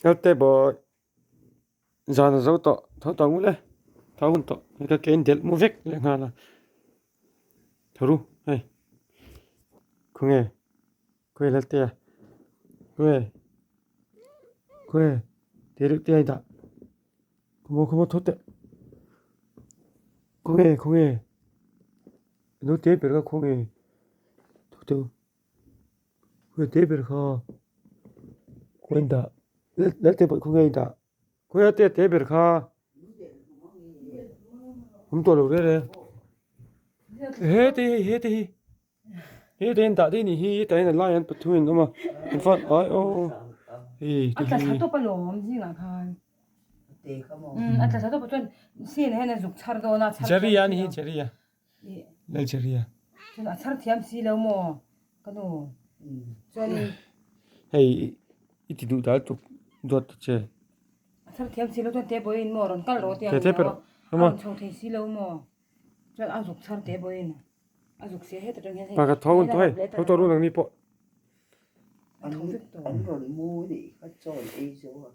Helte bawi zan a zo tawh tho tawh ang ule tho hun tawh hei ka ke in delh mu vek leh nghal a tho ru hei khawnge khawnge Lalte a khawnge khawnge teh reuh te a dah khawmaw khawmaw tho teh khawnge khawnge naute ber kha khawnge tho teh u. Khawi ber kha khawi dah lal te pawh khawnge dah khawi a te ber kha awm tawh lo reng reng he te hi he te hi he te an dah daih anih hi hetah hian a laiah hian pathum in awm a an fan ai aw hei te hi. Jerry a ni hi Jerry a. Nigeria. Chuan a chhar thiam si lo maw ka nu chuan hei i ti duh dal tuk duat ta che. A chhar thiam si lo chuan te bawiin maw rawn kal rawh te ang nia a rawn chho thei si lo maw chuan a zuk chhar te bawiin a zuk sia heta tang hian hei Pa ka tho hun tawh hei tho tawh run ang ni pawh. An rawn mu nih kha chaw an ei zo a.